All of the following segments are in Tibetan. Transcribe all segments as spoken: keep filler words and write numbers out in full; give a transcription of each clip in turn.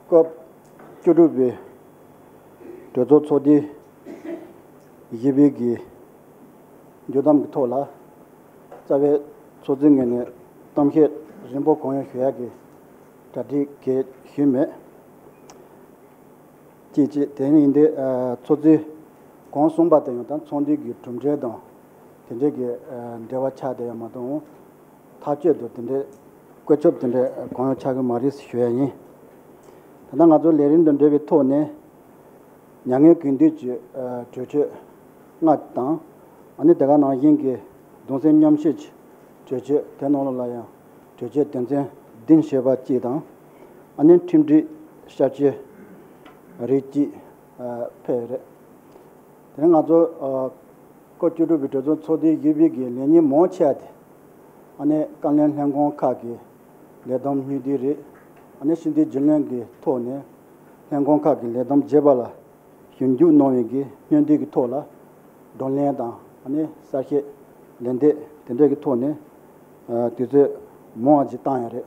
སྐབས་བཅུ་དྲུག་པའི་གྲོས་ཚོགས་ཚོགས་དུས་བཞི་པའི་གི་བརྗོད་གཏམ་གྱི་ཐོག་ལ། རྩ་བའི་ཚོགས་གཙོའི་ངོས་ནས་གཏམ་བཤད་རིམ་པ་གང་ཡོང་ཞུ་ཡག་གི་གྲ་སྒྲིག་གལ་ཞུས་མེད། ཅེས་བྱས། དེ་ནི་ཡིན་ཏེ། ཨ། ཚོགས་གཙོས་གོང་གསུངས་པ་དེ་ཡང་ད་ཚོགས་འདུ་གི་གྲུབ་འབྲས་དང་དེ་འབྲེལ་གྱི་ཨ་འབྲེལ་བ་ཆགས་བསྡད་ཡོད་མ་གཏོགས། ཐག་གཅོད་དུ་དེ་འདྲའི་བཀོད་ཁྱབ་དེ་འདྲ་གང་ཡང་ཆགས་ཀྱི་མ་རེད་ཞུ་ཡ་ཡིན། ད་ལྟ་ང་ཚོ་ལས་རིམ་དང་འབྲེལ་བའི་ཐོག་ནས། མྱ་ངན་གུས་འདུད་ཀྱི་ཨ་གྲོས་ཆོད་ལྔ་དང་། ཨ་ནི་དེ་ག་ནང་བཞིན་གྱི་གདུང་སེམས་མཉམ་སྐྱེད་ཀྱི་གྲོས་ཆོད་དེ་ནང་ལོགས་ལ་ཡང་གྲོས་ཆོད་དོན་ཚན་བདུན་ཞེས་པ་གཅིག་དང་། ཨ་ནི་ཁྲིམས་སྒྲིག་ཞབས་ཕྱི་རིགས་གཅིག་ཨ་ཕེབས་ཡོད་རེད། དེ་ནས་ང་ཚོ་ཨ་སྐབས་བཅུ་དྲུག་པའི་གྲོས་ཚོགས་ཚོགས་དུས་བཞི་པའི་གི་ལས་ཉིན་མང་ཆེ་བ་དེ། ཨ་ནི་བཀའ་བློན་ལྷན་ཁང་ཁག་གི་ལས་བསྡོམས་སྙིང་བསྡུས་རེད། ཨ་ནི་སྤྱི་འཐུས་རྒྱུན་ལས་ཀྱི་ཐོག་ནས་ལྷན་ཁང་ཁག་གི་ལས་བསྡོམས་རྒྱས་པ་ལ་ཞིབ་འཇུག་གནང་བའི་གི་སྙིང་བསྡུས་ཀྱི་ཐོག་ལ་བགྲོ་གླེང་དང་། ཨ་ནི་གསལ་བཤད་ལན་འདེབས་དེ་འདྲ་གི་ཐོག་ནས་ཨ་དུས་ཚོད་མང་བ་ཅིག་བཏང་ཡོད་རེད།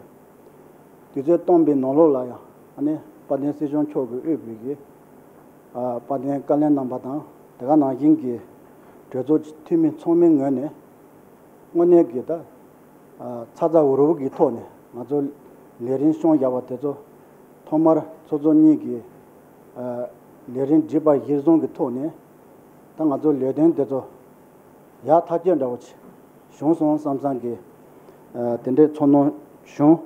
དུས་ཚོད་བཏང་པའི་ནང་ལོགས་ལ་ཡང་། ཨ་ནི་དཔལ་ལྡན་སྲིད་སྐྱོང་མཆོག་གིས་དབུས་པའི་གི་ཨ་དཔལ་ལྡན་བཀའ་བློན་རྣམ་པ་དང་། དེ་ག་ནང་བཞིན་གྱི་གྲོས་ཚོགས་ཀྱི་འཐུས་མི་ཚང་མའི་ངོས་ནས་དངོས་གནས་ཀྱི་ད་ཨ་ཚ་ཚ་འུར་འུར་གྱི་ཐོག་ནས་ང་ཚོ་ལས་རིམ་བསྐྱངས་བཞག་པ་དེ་ཚོ། ཐོག་མར་ཚོགས་གཙོ་གཉིས་ཀྱིས་ཨ་ལས་རིམ་སྒྲིག་པ་གཞིར་བཟུང་གི་ཐོག་ནས། ད་ང་ཚོ་ལས་དོན་དེ་ཚོ་ཡག་ཐག་ཆོད་འདྲ་བོ་ཅིག་བྱུང་སོང་བསམ་བསམ་གྱི་ཨ་དེ་འདྲའི་ཚོར་སྣང་བྱུང་།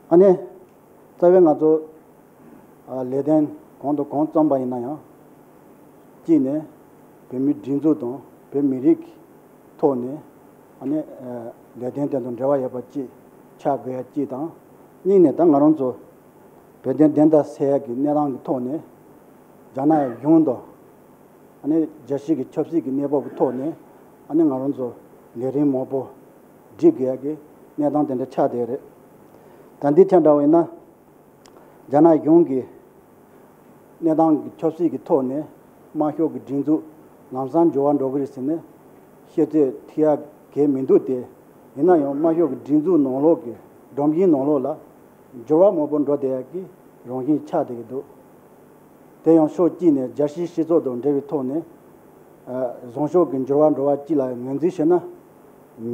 ཨ་ནི་རྩ་བའི་ང་ཚོ་ཨ་ལས་དོན་གང་དང་གང་བརྩམས་པ་ཡིན་ན་ཡང་། གཅིག་ནས་བོད་མིའི་སྒྲིག་འཛུགས་དང་བོད་མི་རིགས་ཀྱི་ཐོག་ནས། ཨ་ནི་ཨ་ལས་དོན་དེ་དང་འབྲེལ་བ་ཡོད་པ་ཅིག་ཆགས་དགོས་ཡ་གཅིག་དང་། གཉིས་ནས་ད་ང་རང་ཚོ་བོད་དོན་བདེན་མཐའ་གསལ་ཡ་གི་གནས་སྟངས་ཀྱི་ཐོག་ནས་རྒྱ་ནག་གཞུང་དང་། ཨ་ནི་རྒྱལ་སྤྱི་གི་ཆབ་སྲིད་ཀྱི་གནས་བབ་ཀྱི་ཐོག་ནས། ཨ་ནི་ང་རང་ཚོ་ལས་རིམ་མང་པོ་སྒྲིག་དགོས་ཡ་གི་གནས་སྟངས་དེ་འདྲ་ཆགས་བསྡད་རེད། ད་འདི་ཆ་འདྲ་བ་ཡིན་ན། རྒྱ་ནག་གཞུང་གིས་གནས་སྟངས་ཀྱི་ཆབ་སྲིད་ཀྱི་ཐོག་ནས་དམར་ཤོག་གི་སྒྲིག་འཛུགས་ལམ་སང་འགྱུར་བ་འགྲོ་གི་རེད་ཟེར་ནས་བཤད་ཚོད་ཐིག་ཡ་གལ་མི་འདུག་སྟེ། ཡིན་ན་ཡང་དམར་ཤོག་གི་སྒྲིག་འཛུགས་ནང་ལོགས་ཀྱི་སྒྲོམ་གཞི་ནང་ལོགས་ལ་འགྱུར་བ་མང་པོ་འགྲོ་བསྡད་ཡ་གི་རང་བཞིན་ཆགས་བསྡད་ཀྱི་འདུག་དེ་ཡང་ཕྱོགས་གཅིག་ནས་རྒྱལ་སྤྱིའི་སྤྱི་ཚོགས་དང་འབྲེལ་བའི་ཐོག་ནས། ཨ་བཟང་ཕྱོགས་ཀྱི་འགྱུར་བ་འགྲོ་བ་གཅིག་ལ་ངོས་འཛིན་བྱས་ན།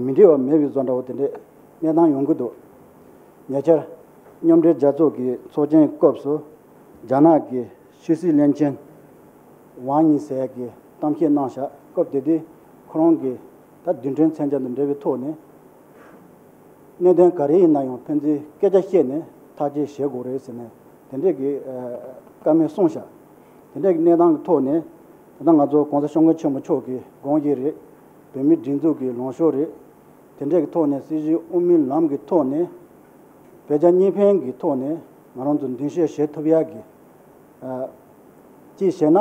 མི་འགྲིག་པ་མེད་པའི་བཟོ་འདྲ་བོ་དེ་འདྲའི་གནས་སྟངས་ཡོང་གི་འདུག་ཉེ་ཆར་མཉམ་འབྲེལ་རྒྱལ་ཚོགས་ཀྱི་ཚོགས་ཆེན་སྐབས་སུ་རྒྱ་ནག་གི་ཕྱི་སྲིད་བློན་ཆེན་ཝང་ཉི་ཟེར་ཡ་གིས་གཏམ་བཤད་གནང་བཞག་སྐབས་དེ་དུས་ཁོ་རང་གིས་ད་རྡུལ་ཕྲན་མཚོན་ཆ་དང་འབྲེལ་བའི་ཐོག་ནས། གནད་དོན་ག་རེ་ཡིན་ན་ཡང་ཕན་ཚུན་སྐད་ཆ་བཤད་ནས་ཐག་གཅོད་བྱེད་དགོས་རེད་ཟེར་ནས་དེ་འདྲས་ཀྱི་ཨ་བཀའ་མོལ་གསུངས་བཞག་དེ་འདྲས་ཀྱི་གནས་སྟངས་ཀྱི་ཐོག་ནས། ད་ལྟ་ང་ཚོ་༸གོང་ས་༸སྐྱབས་མགོན་ཆེན་པོ་མཆོག་གི་དགོངས་གཞི་རེད། བོད་མིའི་སྒྲིག་འཛུགས་ཀྱི་ལངས་ཕྱོགས་རེད། དེ་འདྲས་ཀྱི་ཐོག་ནས་སྲིད་བྱུས་དབུ་མའི་ལམ་གྱི་ཐོག་ནས་བོད་རྒྱ་གཉིས་ཕན་གྱི་ཐོག་ནས་ང་རང་ཚོ་མདུན་སྐྱོད་བྱེད་ཐུབ་ཡག་གི། ཨ་གཅིག་བྱས་ན་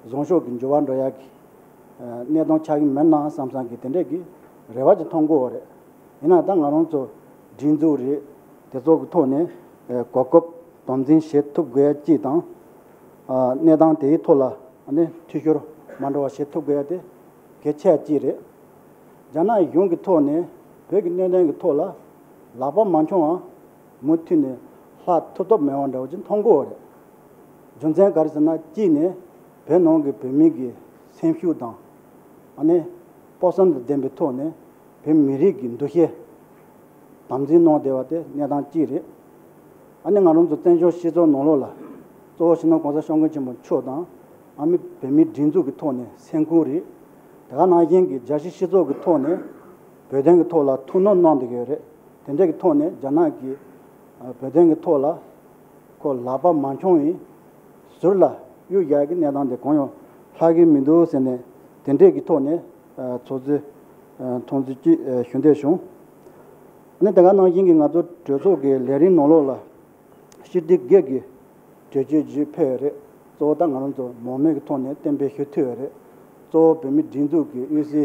བཟང་ཕྱོགས་ཀྱི་འགྱུར་བ་འགྲོ་ཡག་གི་ཨ་གནས་སྟངས་ཆགས་ཀྱི་མེད་ན་བསམ་བསམ་གྱི་དེ་འདྲས་ཀྱི་རེ་བ་ཅིག་མཐོང་གི་ཡོད་རེད། ཡིན་ན་ད་ང་རང་ཚོ་སྒྲིག་འཛུགས་རེད། དེ་ཚོ་གི་ཐོག་ནས་ཨ་གོ་སྐབས་དམ་འཛིན་བྱེད་ཐུབ་དགོས་ཡ་གཅིག་དང་། ཨ་གནས་སྟངས་དེའི་ཐོག་ལ་ཨ་ནི་འཐུས་ཤོར་མ་འགྲོ་བ་བྱེད་ཐུབ་དགོས་ཡ་དེ་གལ་ཆེ་ཡ་གཅིག་རེད། རྒྱ་ནག་གཞུང་གི་ཐོག་ནས་བོད་ཀྱི་གནད་དོན་གྱི་ཐོག་ལ་ལག་པ་མ་འཁྱོངས་པ་མུ་མཐུད་ནས་ལྷག་ཐུབ་ཐབས་མེད་པ་འདྲ་བོ་ཅིག་མཐོང་གི་ཡོད་རེད། རྒྱུ་མཚན་ག་རེ་ཟེར་ན། གཅིག་ནས་བོད་ནང་གི་བོད་མི་གི་སེམས་ཤུགས་དང་། ཨ་ནི་སྤོབས་སེམས་དང་ལྡན་པའི་ཐོག་ནས་བོད་མི་རིགས་ཀྱི་འདུ་ཤེས་དམ་འཛིན་གནང་བསྡད་པ་དེ་གནས་སྟངས་གཅིག་རེད། ཨ་ནི་ང་རང་ཚོ་བཙན་བྱོལ་སྤྱི་ཚོགས་ནང་ལོགས་ལ་གཙོ་བོ་སྤྱི་ནོར་༸གོང་ས་༸སྐྱབས་མགོན་ཆེན་པོ་མཆོག་དང་། ཨ་མི་བོད་མིའི་སྒྲིག་འཛུགས་ཀྱི་ཐོག་ནས་སེམས་ཁུར་རེད། དེ་ག་ནང་བཞིན་གྱི་རྒྱལ་སྤྱིའི་སྤྱི་ཚོགས་ཀྱི་ཐོག་ནས་བོད་དོན་གྱི་ཐོག་ལ་ཐུགས་སྣང་གནང་བསྡད་ཀྱི་ཡོད་རེད། དེ་འདྲ་གི་ཐོག་ནས་རྒྱ་ནག་གིས་ཨ་བོད་དོན་གྱི་ཐོག་ལ་ཁོ་ལག་པ་མ་འཁྱོངས་པའི་ཟུར་ལ་གཡུག་ཡག་གི་གནས་སྟངས་དེ་གང་ཡང་ལྷག་གི་མི་འདུག་ཟེར་ནས་དེ་འདྲས་ཀྱི་ཐོག་ནས་ཨ་ཚོགས་གཙོས་ཨ་མཐོང་ཚུལ་ཅིག་ཨ་ཞུ་འདོད་བྱུང་། ཨ་ནི་དེ་ག་ནང་བཞིན་གྱི་ང་ཚོ་གྲོས་ཚོགས་ཀྱི་ལས་རིམ་ནང་ལོགས་ལ་སྤྱི་འཐུས་སྒེར་གྱི་གྲོས་ཆོད་ཅིག་ཕེབས་ཡོད་རེད། གཙོ་བོ་ད་ང་རང་ཚོ་མང་མོས་ཀྱི་ཐོག་ནས་གཏན་འབེབས་ཞུ་ཐུབ་ཡོད་རེད། གཙོ་བོ་བོད་མིའི་སྒྲིག་འཛུགས་ཀྱི་དབུས་སའི་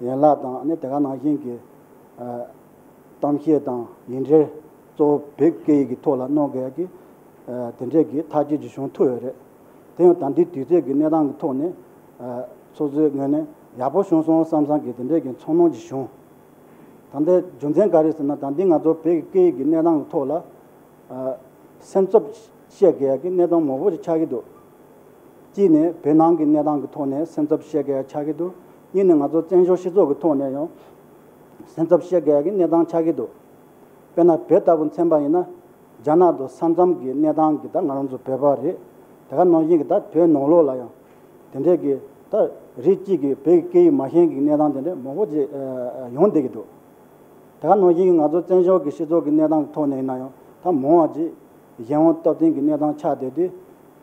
ཡན་ལག་དང་། ཨ་ནི་དེ་ག་ནང་བཞིན་གྱི་ཨ་གཏམ་བཤད་དང་ཡིག་འབྲེལ་གཙོ་བོ་བོད་སྐད་ཡིག་གི་ཐོག་ལ་གནང་དགོས་ཡ་གི་ཨ་དེ་འདྲས་ཀྱི་ཐག་གཅོད་ཅིག་བྱུང་ཐུབ་ཡོད་རེད། དེ་ཡང་ད་ལྟའི་དུས་ཚོད་ཀྱི་གནས་སྟངས་ཀྱི་ཐོག་ནས་ཨ་ཚོགས་གཙོའི་ངོས་ནས་ཡག་པོ་བྱུང་སོང་བསམ་བསམ་གྱི་དེ་འདྲས་ཀྱི་ཚོར་སྣང་ཅིག་བྱུང་། ད་ལྟའི་རྒྱུ་མཚན་ག་རེ་ཟེར་ན། ད་ལྟའི་ང་ཚོ་བོད་ཀྱི་སྐད་ཡིག་གི་གནས་སྟངས་ཀྱི་ཐོག་ལ་ཨ་ སེམས་འཚབ་བཤད་དགོས་ཡ་གི་གནས་སྟངས་མང་པོ་ཞིག་ཆགས་ཀྱི་འདུག་གཅིག་ནས་བོད་ནང་གི་གནས་སྟངས་ཀྱི་ཐོག་ནས་སེམས་འཚབ་བཤད་དགོས་ཡ་ཆགས་ཀྱི་འདུག་གཉིས་ནས་ང་ཚོ་བཙན་བྱོལ་སྤྱི་ཚོགས་ཀྱི་ཐོག་ནས་ཡང་སེམས་འཚབ་བཤད་དགོས་ཡ་གི་གནས་སྟངས་ཆགས་ཀྱི་འདུག་དཔེར་ན་བོད་ལྟ་བུ་མཚོན་པ་ཡིན་ན། རྒྱ་ནག་དང་ས་མཚམས་ཀྱི་གནས་སྟངས་ཀྱི་ད་ང་རང་ཚོ་བོད་པ་རེད། དེ་ག་ནང་བཞིན་གྱི་ད་བོད་ནང་ལོགས་ལ་ཡང་དེ་འདྲའི་གི་ད་རིགས་གཅིག་གི་བོད་ཀྱི་སྐད་ཡིག་མ་ཤེས་ཀྱི་གནས་སྟངས་དེ་འདྲ་མང་པོ་ཅིག་ཡོང་བསྡད་ཀྱི་འདུག་དེ་ག་ནང་བཞིན་གྱི་ང་ཚོ་བཙན་བྱོལ་གྱི་སྤྱི་ཚོགས་ཀྱི་གནས་སྟངས་ཀྱི་ཐོག་ནས་ཡིན་ན་ཡང་ད་མང་བ་ཅིག་གཞན་དབང་སྟོབས་ལྡན་གྱི་གནས་སྟངས་ཆགས་བསྡད་དུས།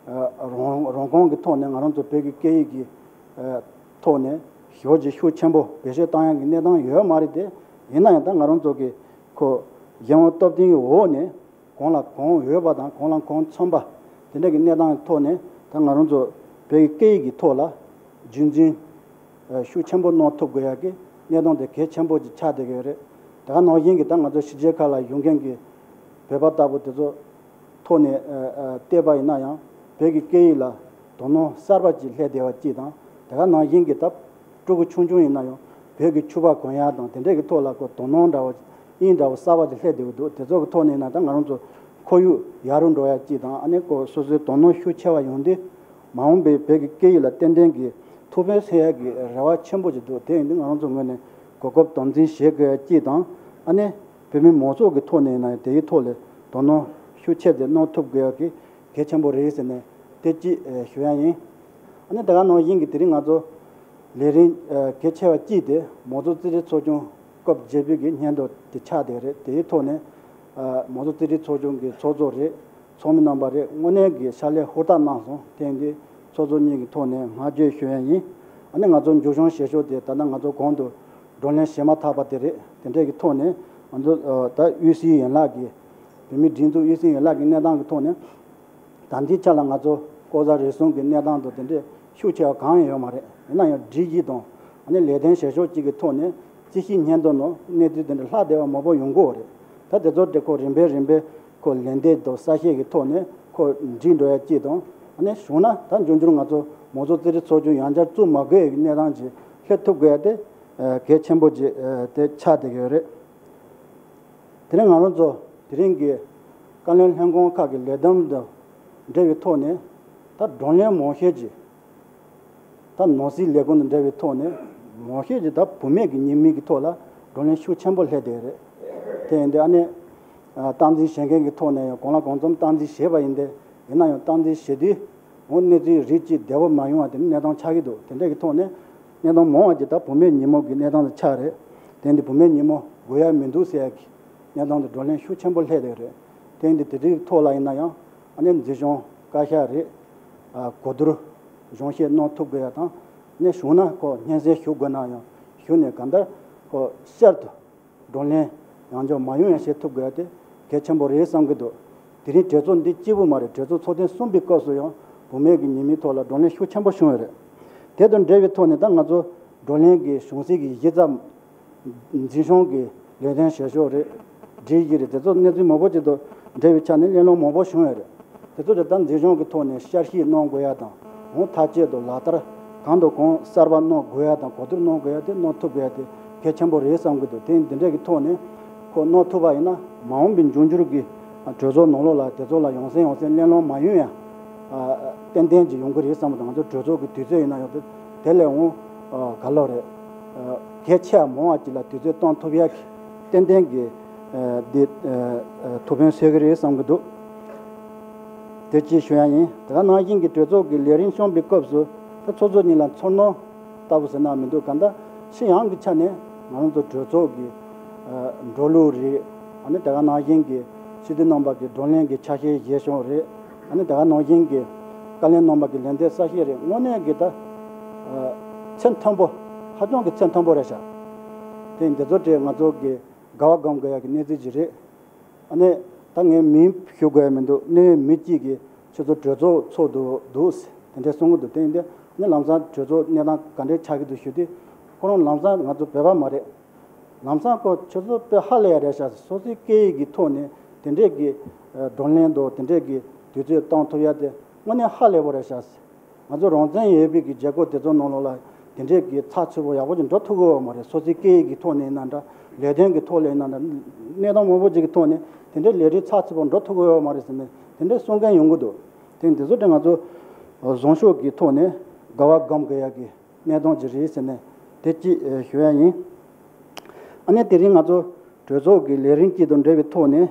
རང་རང་ཁོངས་ཀྱི་ཐོག་ནས་ང་རང་ཚོ་བོད་ཀྱི་སྐད་ཡིག་གི་ཐོག་ནས་ཞེ་པོ་ཅིག་ཤུགས་ཆེན་པོ་བེད་སྤྱོད་བཏང་ཡག་གི་གནས་སྟངས་ཡོད་མ་རེད་དེ། ཡིན་ན་ཡང་ད་ང་རང་ཚོ་གི་ཁོ་གཞན་དབང་སྟོབས་ལྡན་གྱི་འོག་ནས་གང་ལ་གང་འོས་པ་དང་གང་ལ་གང་འཚམ་པ་དེ་འདྲ་གི་གནས་སྟངས་ཐོག་ནས་ད་ང་རང་ཚོ་བོད་ཀྱི་སྐད་ཡིག་གི་ཐོག་ལ་རྒྱུན་འཛིན་ཤུགས་ཆེན་པོ་གནང་ཐུབ་དགོས་ཡག་གི་གནས་སྟངས་དེ་གལ་ཆེན་པོ་ཅིག་ཆགས་བསྡད་ཀྱི་ཡོད་རེད། དེ་ག་ནང་བཞིན་གྱི་ད་ང་ཚོ་ཕྱི་རྒྱལ་ཁག་ལ་ཡོད་མཁན་གྱི་བོད་པ་ལྟ་བུ་དེ་ཚོ་ཐོག་ནས་བལྟས་པ་ཡིན་ན་ཡང་བོད་ཀྱི་སྐད་ཡིག་ལ་དོ་སྣང་གསར་པ་ཅིག་སླེབས་བསྡད་པ་གཅིག་དང་། དེ་ག་ནང་བཞིན་གྱི་ད་ཕྲུ་གུ་ཆུང་ཆུང་ཡིན་ན་ཡང་བོད་ཀྱི་ཕྱུ་པ་གོན་ཡག་དང་དེ་འདྲས་ཀྱི་ཐོག་ལ་ཁོ་དོ་སྣང་འདྲ་བ་དབྱིངས་འདྲ་བ་གསར་པ་ཅིག་སླེབས་བསྡད་ཀྱི་འདུག་དེ་ཚོ་གི་ཐོག་ནས་ཡིན་ན་ད་ང་རང་ཚོ་ཁོར་ཡུག་ཡག་རུ་འགྲོ་ཡག་གཅིག་དང་། ཨ་ནི་ཁོ་སོ་སོའི་དོ་སྣང་ཤུགས་ཆེ་བ་ཡོང་དུས་མ་འོངས་པའི་བོད་ཀྱི་སྐད་ཡིག་ལ་ཏན་ཏན་གྱི་ཐུགས་ཕན་གསོས་ཡག་གི་རེ་བ་ཆེན་པོ་ཅིག་འདུག་དེ་ཡིན་དུས་ང་རང་ཚོ་ངོས་ནས་གོ་སྐབས་དམ་འཛིན་བྱེད་དགོས་ཡག་གཅིག་དང་། ཨ་ནི་བོད་མི་མང་ཚོགས་ཀྱི་ཐོག་ནས་ཡིན་ན་ཡང་དེའི་ཐོག་ལ་དོ་སྣང་ཤུགས་ཆེ་ཙམ་གནང་ཐུབ་དགོས་ཡག་གི་གལ་ཆེན་པོ་རེད་ཟེར་ནས་དེ་གཅིག་ཞུ་ཡག་ཡིན། ཨ་ནི་དེ་ག་ནང་བཞིན་གྱི་དེ་རིང་ང་ཚོ་ལས་རིམ་གལ་ཆེ་བ་གཅིག་དེ་མང་གཙོ་རྩིས་རིག་ཚོགས་ཆུང་སྐབས་བརྒྱད་པའི་གི་སྙན་ཐོ་དེ་ཆགས་བསྡད་རེད། དེའི་ཐོག་ནས་མང་གཙོ་རྩིས་རིག་ཚོགས་ཆུང་གི་ཚོགས་གཙོ་རེད། ཚོགས་མི་རྣམ་པ་རེད། དངོས་གནས་ཀྱི་ཕྱག་ལས་ཧུར་ཐག་གནང་སོང་། དེ་ཡིན་དུས་ཚོགས་གཙོ་གཉིས་ཀྱི་ཐོག་ནས་བསྔགས་བརྗོད་ཞུ་ཡག་ཡིན། ཨ་ནི་ང་ཚོ་མཇུག་སྐྱོང་བྱེད་ཕྱོགས་དེ་ད་ལྟ་ང་ཚོ་གོང་དུ་བགྲོ་གླེང་བྱེད་མ་ཐག་པ་དེ་རེད། དེ་འདྲས་ཀྱི་ཐོག་ནས་ང་ཚོ་ད་དབུས་སའི་ཡན་ལག་གི་བོད་མིའི་སྒྲིག་འཛུགས་དབུས་སའི་ཡན་ལག་གི་གནས་སྟངས་ཀྱི་ཐོག་ནས་ད་ལྟའི་ཆ་ལ་ང་ཚོ་ལྐོག་ཟ་རུལ་སུངས་ཀྱི་གནས་སྟངས་དང་དེ་འདྲས་ཤུགས་ཆེ་བ་གང་ཡང་ཡོད་མ་རེད། ཡིན་ན་ཡང་སྒྲིག་གཞི་དང་ཨ་ནི་ལས་དོན་བྱེད་ཕྱོགས་གཅིག་གི་ཐོག་ནས་རྩིས་ཞིབ་སྙན་ཐོ་ནང་གནས་ཚུལ་དེ་འདྲ་ལྷག་བསྡད་པ་མང་པོ་ཡོང་གི་ཡོད་རེད། ད་དེ་ཚོ་དེ་ཁོ་རིམ་པས་རིམ་པས་ཁོ་ལན་འདེབས་དང་གསལ་བཤད་ཀྱི་ཐོག་ནས་ཁོ་འགྲིག་འགྲོ་ཡ་གཅིག་དང་། ཨ་ནི་བྱུང་ན་ད་འབྱུང་འགྱུར་ང་ཚོ་མང་གཙོ་རྩིས་རིག་ཚོགས་ཆུང་ཡང་བསྐྱར་བཙུགས་མ་དགོས་ཡ་གི་གནས་སྟངས་ཅིག་སླེབས་ཐུབ་དགོས་ཡ་དེ་གལ་ཆེན་པོ་ཅིག་དེ་ཆགས་བསྡད་ཀྱི་ཡོད་རེད། དེ་རིང་ང་རང་ཚོ་དེ་རིང་གི་བཀའ་བློན་ལྷན་ཁང་ཁག་གི་ལས་བསྡོམས་དང་འབྲེལ་བའི་ཐོག་ནས་ད་བགྲོ་གླེང་མང་ཤོས་ཀྱི་ད་ནང་སྲིད་ལས་ཁུངས་དང་འབྲེལ་བའི་ཐོག་ནས་མང་ཤོས་ཀྱི་ད་བུད་མེད་ཀྱི་ཉེས་མིང་གི་ཐོག་ལ་བགྲོ་གླེང་ཤུགས་ཆེན་པོ་སླེབས་བསྡད་རེད། དེ་ཡིན་དུས་ཨ་ནི་སྟངས་འཛིན་བྱེད་མཁན་གྱི་ཐོག་ནས་ཡང་གང་ལ་གང་འཚམ་སྟངས་འཛིན་བྱས་པ་ཡིན་ཏེ། ཡིན་ན་ཡང་སྟངས་འཛིན་བྱེད་དུས་འོ་གནས་ཚུལ་རིགས་གཅིག་བདེ་པོ་མ་ཡོང་བ་དེ་ནི་གནས་སྟངས་ཆགས་ཀྱི་འདུག་དེ་འདྲ་གི་ཐོག་ནས་གནས་སྟངས་མང་བ་ཅིག་ད་བུད་མེད་ཉིན་མོ་གི་གནས་སྟངས་དེ་ཆགས་རེད། དེ་འདི་བུད་མེད་ཉིན་མོ་དགོས་ཡ་མི་འདུག་ཟེར་ཡ་གི་གནས་སྟངས་དེ་བགྲོ་གླེང་ཤུགས་ཆེན་པོ་སླེབས་བསྡད་རེད། དེ་འདི་དེ་རིགས་ཐོག་ལ་ཡིན་ན་ཡང་ཨ་ནི་འཛིན་སྐྱོང་བཀའ་ཤག་རེད། གོ་བསྡུར་གཞུང་བཤད་གནང་ཐུབ་དགོས་ཡ་དང་། ཨ་ནི་བྱུང་ན་ཁོ་སྙན་སེང་ཞུ་དགོས་ན་ཡང་ཞུ་ནས་གང་ལྟར་ཁོ་བསྐྱར་དུ་བགྲོ་གླེང་ཡང་བསྐྱར་མ་ཡོང་ཡང་བྱེད་ཐུབ་དགོས་ཡ་དེ་གལ་ཆེན་པོ་རེད་བསམ་གྱི་འདུག་དེ་རིང་གྲོས་ཚོགས་འདི་གཅིག་པུ་མ་རེད། གྲོས་ཚོགས་ཚོགས་ཐེངས་གསུམ་པའི་སྐབས་སུ་ཡང་བུད་མེད་ཀྱི་ཉེས་མིང་ཐོག་ལ་བགྲོ་གླེང་ཤུགས་ཆེན་པོ་བྱུང་ཡོད་རེད། དེ་དང་འབྲེལ་བའི་ཐོག་ནས་ད་ང་ཚོ་བགྲོ་གླེང་གི་གཞུང་སྲིད་ཀྱི་གཞི་རྩ་འཛིན་སྐྱོང་གི་ལས་དོན་བྱེད་ཕྱོགས་རེད། སྒྲིག་གཞི་རེད། དེ་ཚོ་གནས་ཚུལ་མང་པོ་ཅིག་དང་འབྲེལ་བའི་ཆ་ནས་གླེང་སློང་མང་པོ་བྱུང་ཡོད་རེད། དེ་ཚོ་དེ་ལྟར་འཛིན་སྐྱོང་གི་ཐོག་ནས་བསྐྱར་ཞིབ་གནང་དགོས་ཡ་དང་། འོང་ཐག་བཅད་དང་ལག་བསྟར་གང་དང་གང་གསར་པ་གནང་དགོས་ཡ་དང་གོ་བསྡུར་གནང་དགོས་ཡ་དེ་གནང་ཐུབ་དགོས་ཡ་དེ་གལ་ཆེན་པོ་རེད་བསམ་གྱི་འདུག་དེ་འདི་འདྲས་ཀྱི་ཐོག་ནས་ཁོ་གནང་ཐུབ་པ་ཡིན་ན་མ་འོངས་པའི་འབྱུང་འགྱུར་གྱི་གྲོས་ཚོགས་ནང་ལོགས་ལ་དེ་ཚོ་ལ་ཡང་སེ་ཡང་སེ་གླེང་སློང་མ་ཡོང་ཡ་ཏན་ཏན་ཅིག་ཡོང་གི་རེད་བསམ་གྱི་འདུག་ང་ཚོ་གྲོས་ཚོགས་ཀྱི་དུས་ཚོད་ཡིན་ན་ཡང་དེ་ལས་འོང་ག་ལོ་རེད། གལ་ཆེ་བ་མང་བ་ཅིག་ལ་དུས་ཚོད་གཏོང་ཐུབ་ཡ་གི་ཏན་ཏན་གྱི་འདི་ཐུགས་ཕན་གསོས་ཀྱི་རེད་བསམ་གྱི་འདུག་དེ་ཅིག་ཞུ་ཡ་ཡིན། དེ་ག་ནང་བཞིན་གྱི་གྲོས་ཚོགས་ཀྱི་ལས་རིམ་སྐྱོང་བའི་སྐབས་སུ་ད་ཚོགས་གཙོ་གཉིས་ལ་ཚོར་སྣང་ལྟ་བུ་ཟེར་ན་མི་འདུག་གང་ལྟར་ཕྱི་ཡོང་གི་ཆ་ནས་ང་རང་ཚོ་གྲོས་ཚོགས་ཀྱི་འགྲོ་ལུགས་རེད། ཨ་ནི་དེ་ག་ནང་བཞིན་གྱི་སྤྱི་འཐུས་རྣམ་པ་གི་བགྲོ་གླེང་གི་ཆ་ཤས་བཞེས་ཕྱོགས་རེད། ཨ་ནི་དེ་ག་ནང་བཞིན་གྱི་བཀའ་བློན་རྣམ་པ་གི་ལན་འདེབས་གསལ་བཤད་རེད། དངོས་གནས་ཀྱི་ད་ཚད་མཐོན་པོ་ཧ་ཅང་གི་ཚད་མཐོན་པོ་རེད་ཤག་དེ་འདི་ཚོ་དེ་ང་ཚོ་གི་དགའ་བ་སྒོམ་དགོས་ཡ་གི་གནས་ཚུལ་ཅིག་རེད། ཨ་ནི་ད་ངས་མིང་ཞུ་དགོས་ཡ་མི་འདུག་གནད་ཡོད་མི་གཅིག་གིས་ཁྱོད་ཚོ་གྲོས་ཚོགས་ཚོགས་འདུག་འདུག་དེ་འདྲས་གསུང་གི་འདུག་དེ་ཡིན་དུས་ཨ་ནི་ལམ་སང་གྲོས་ཚོགས་གནས་སྟངས་ག་འདྲས་ཆགས་ཀྱི་འདུག་ཞུ་དུས་ཁོ་རང་ལམ་སང་ང་ཚོ་བོད་པ་མ་རེད། ལམ་སང་ཁོ་ཁྱོད་ཚོ་དཔེ་ཧ་ལས་ཡ་རེད་ཤག་སོ་སོའི་སྐད་ཡིག་གི་ཐོག་ནས་དེ་འདྲས་ཀྱི་བགྲོ་གླེང་དང་དེ་འདྲས་ཀྱི་དུས་ཚོད་གཏོང་ཐུབ་ཡ་དེ་དངོས་གནས་ཧ་ལས་པོ་རེད་ཤག་ང་ཚོ་རང་བཙན་ཡོད་པའི་གི་རྒྱལ་ཁབ་དེ་ཚོ་ནང་ལོགས་ལ་ དེ་འདྲས་ཀྱི་ཚགས་ཚུད་པོ་ཡག་པོ་ཅིག་འགྲོ་ཐུབ་ཀྱི་ཡོད་མ་རེད། སོ་སོའི་སྐད་ཡིག་གི་ཐོག་ནས་ཡིན་ན་འདྲ། ལས་དོན་གྱི་ཐོག་ལ་ཡིན་ན་འདྲ། གནས་སྟངས་མང་པོ་ཅིག་གི་ཐོག་ནས་དེ་འདྲའི་ལས་རིགས་ཚགས་ཚུད་པོ་འགྲོ་ཐུབ་ཀྱི་ཡོད་མ་རེད་ཟེར་ནས་དེ་འདྲའི་གསུང་མཁན་ཡོང་གི་འདུག་དེ་འདི་ཚོ་དེ་ང་ཚོ་བཟང་ཕྱོགས་ཀྱི་ཐོག་ནས་དགའ་བ་སྒོམ་དགོས་ཡག་གི་གནས་སྟངས་ཅིག་རེད་ཟེར་ནས་དེ་གཅིག་ཞུ་ཡ་ཡིན། ཨ་ནི་དེ་རིང་ང་ཚོ་གྲོས་ཚོགས་ཀྱི་ལས་རིམ་གཅིག་དང་འབྲེལ་བའི་ཐོག་ནས་